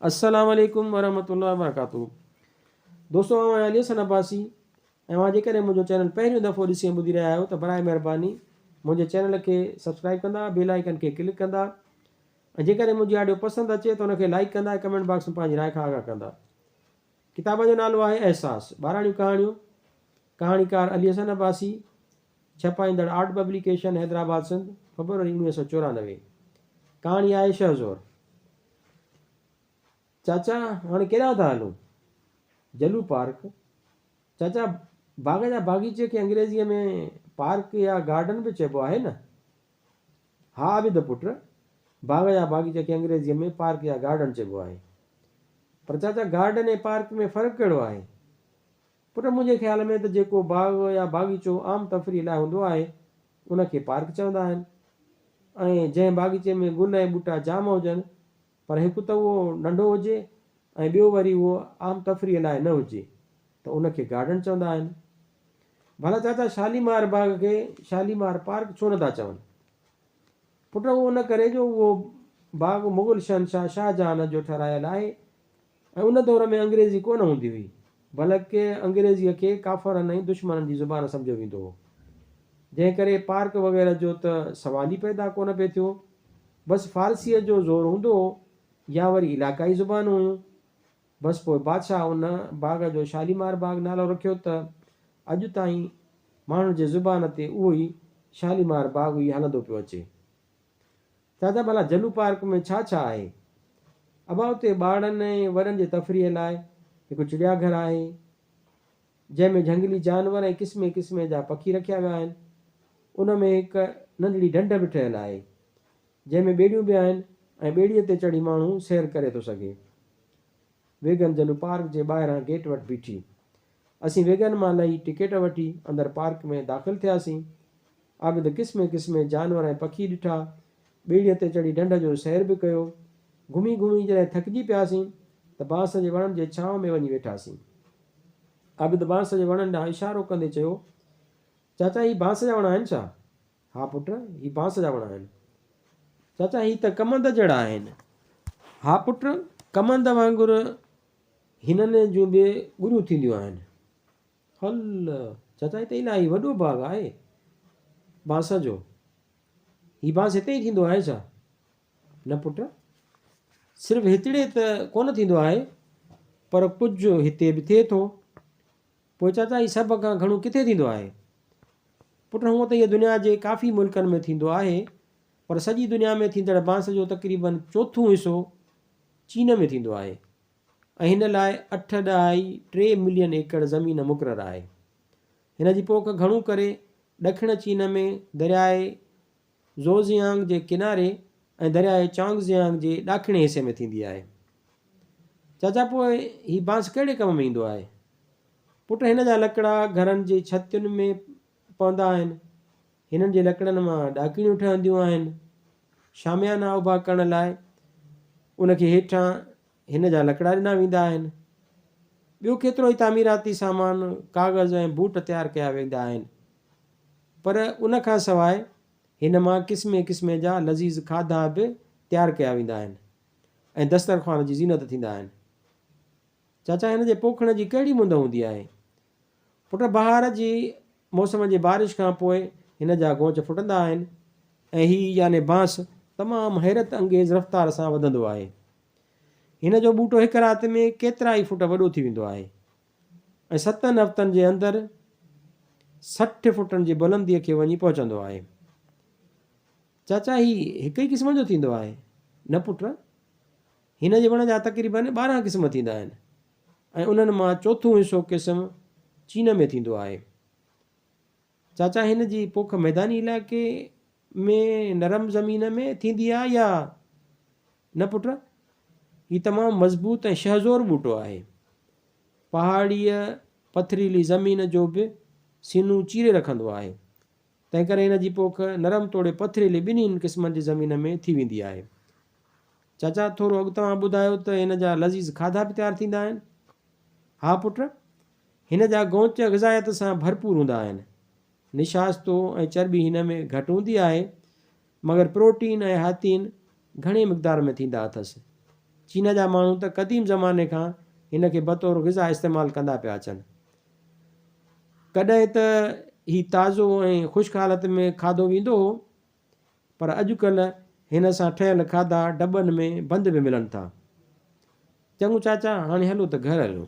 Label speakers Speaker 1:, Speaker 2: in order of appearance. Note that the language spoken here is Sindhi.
Speaker 1: السلام عليڪم ورحمة الله وبرڪاته دوستو آئون آهيان علي حسن عباسي ۽ اوهان جيڪڏهن منهنجو چينل پهريون دفعو ڏسي ۽ ٻڌي رهيا آهيو ته برائي مهرباني منهنجي چينل کي سبسڪرائب ڪندا بيل آئيڪن کي ڪلڪ ڪندا ۽ جيڪڏهن منهنجي آڊيو پسند اچي ته ان کي لائيڪ ڪندا ۽ ڪمينٽ باڪس ۾ پنهنجي راء کان آگاهه ڪندا ڪتاب جو نالو آهي احساس ٻاراڻيون ڪهاڻيون ڪهاڻيڪار علي حسن عباسي ڇپائيندڙ آرٽ پبليڪيشن حيدرآباد سنڌ فبروري 1994 ڪهاڻي آهي شهزور چاچا هاڻي ڪيڏانهن ٿا هلون؟ جلو پارڪ چاچا باغ جا باغيچي کي انگريزيء ۾ پارڪ يا گارڊن به چئبو آهي نه؟ ها عابد پٽ، باغ يا باغيچي کي انگريزيء ۾ پارڪ يا گارڊن چئبو آهي. پر چاچا گارڊن ۽ پارڪ ۾ فرق ڪهڙو آهي؟ پٽ منهنجي خيال ۾ ته جيڪو باغ يا باغيچو عام تفريح لاء هوندو آهي ان کي پارڪ چوندا آهن ۽ جنهن باغيچي ۾ گل ۽ ٻوٽا جام هجن پر هڪ ته اهو ننڍو هجي ۽ ٻيو وري اهو عام تفريح لاء نه هجي ته ان کي گارڊن چوندا آهن. ڀلا چاچا شاليمار باغ کي شاليمار پارڪ ڇو نٿا چون؟ پٽ اهو ان ڪري جو اهو باغ مغل شهنشاهه شاهجهان جو ٺهرايل آهي ۽ ان دور ۾ انگريزي ڪونه هوندي هئي، بلڪ انگريزيء کي ڪافرن ۽ دشمنن جي زبان سمجهيو ويندو هو، جنهن ڪري پارڪ وغيره جو ته سوال ئي پيدا ڪونه پئي ٿيو. بس فارسيء جو زور هوندو هو يا وري علاقائي زبانون هيون. بس پوء بادشاهه ان باغ جو شاليمار باغ نالو رکيو ته اڄ تائين ماڻهن جي زبان تي اهو ئي شاليمار باغ ئي هلندو پيو اچي. چاچا ڀلا جلو پارڪ ۾ ڇا ڇا آهي؟ ابا اتي ٻارڙن ۽ وڏن جي تفريح لاء هڪ چڙيا گهر آهي، جنهن ۾ جهنگلي جانور ۽ قسمين قسمين جا پکي رکيا ويا آهن. ان ۾ هڪ ننڍڙي ڍنڍ به ٺهيل آهي، جنهن ۾ ٻيڙيون به آهن ۽ ٻيڙيء تي چڙهي ماڻهو سير ڪري ٿو سگهي. ويگن جلو پارڪ جي ٻاهران گيٽ وٽ بيٺي. اسين ويگن مان لهي ٽڪيٽ وٺي اندر پارڪ ۾ داخل ٿياسين. عابد قسمين قسمين جانور ۽ پکي ڏٺا. ٻيڙيء تي چڙهي ڍنڍ جو سير به ڪيو. گهمي گهمي جڏهن ٿڪجي پياسين ته بانس جي وڻن جي ڇانو ۾ وڃي ويٺاسين. عابد بانس جي وڻن ڏانهن اشارو ڪندي چيو، چاچا هي بانس جا وڻ آهن ڇا؟ ها پٽ، هي بانس جا وڻ آهن. چاچا هي ته ڪمند جهڙا آهن. ها پٽ، ڪمند وانگر هنن جون به ڳريون ٿينديون آهن. هل چاچا هي ته الاهي وڏو باغ آهي بانس جو. هي بانس هتي ئي ٿيندو آهي ڇا؟ نه پٽ، صرف هتڙي ته ڪونه ٿيندو آهي پر ڪجهه هتي به ٿئي ٿو. پوء چاچا هي سڀ کان گهڻو ڪٿي ٿيندو آهي؟ پٽ هونء ته هيء دنيا جي ڪافي ملڪن ۾ ٿيندو آهي پر سڄي دنيا ۾ ٿيندڙ بانس جو تقريبن چوٿون حصو چين ۾ ٿيندو آهي ۽ هن لاء اٺ ڏهائي ٽي ملين ايڪڙ زمين مقرر آهي. هن جي پوک گهڻو ڪري ڏکڻ چين ۾ درياء زوزيانگ جي ڪناري ۽ درياء چانگزيانگ جي ڏاکڻي حصي ۾ ٿيندي آهي. چاچا پوء هي بانس ڪهڙي ڪم ۾ ايندو آهي؟ پٽ هن جا لڪڙا گهرن جي ڇتين ۾ پوندا آهن. هنن جي لڪڙن مان ڏاڪڻيون ٺهنديون آهن. شاميانا اڀا ڪرڻ لاء ان کي هيٺان هن جا لڪڙا ڏنا ويندا آهن. ٻيو ڪيترو ئي تعميراتي سامان، ڪاغذ ۽ بوٽ تيار ڪيا ويندا آهن. پر ان کان سواء هن مان قسمين قسمين جا لذيذ کاڌا به تيار ڪيا ويندا آهن ۽ دسترخوان جي زينت ٿيندا آهن. چاچا هن جي پوکڻ جي ڪهڙي مند هوندي آهي؟ پٽ بهار جي موسم جي بارش کان پوء هن جا گونچ ڦٽندا آهن ۽ هي يعني بانس تمام حيرت انگيز رفتار سان وڌندو آهي. هن جو ٻوٽو هڪ رات ۾ ڪيترائي فوٽ وڏو ٿي ويندو آهي ۽ ستن هفتن جي اندر 60 فوٽن جي بلنديء کي وڃي پهچندو آهي. چاچا هي هڪ ئي قسم جو ٿيندو آهي؟ نه پٽ هن جي وڻ جا تقريباً 12 قسم ٿيندا آهن ۽ انهن مان چوٿون حصو قسم چين ۾ ٿيندو آهي. چاچا هن جي پوک ميداني علائقي ۾ نرم زمين ۾ ٿيندي آهي يا نه پٽ؟ هي تمام مضبوط ۽ شهزور ٻوٽو آهي. پهاڙيء پٿريلي زمين جو به سينو چيري رکندو آهي. تنهنڪري هن جي پوک نرم توڙي پٿريلي ٻنهي قسمن جي زمين ۾ ٿي ويندي آهي. چاچا ٿورو اڳ توهان ٻڌايو ته هن جا لذيذ کاڌا به تيار ٿيندا آهن. ها پٽ، هن جا گونچ غذائيت سان ڀرپور هوندا آهن. نشاستو ۽ چرٻي هن ۾ گهٽ هوندي آهي، مگر پروٽين ۽ حاتين گهڻي مقدار ۾ ٿيندا اٿس. چين جا ماڻهو ته قديم زماني کان هن کي بطور غذا استعمال ڪندا پيا اچن. ڪڏهن ته هي تازو ۽ خشڪ حالت ۾ کاڌو ويندو هو، پر اڄڪلهه هن سان ٺهيل کاڌا ڊٻن ۾ بند به ملن ٿا. چڱو چاچا، هاڻي هلو ته گهر هلون.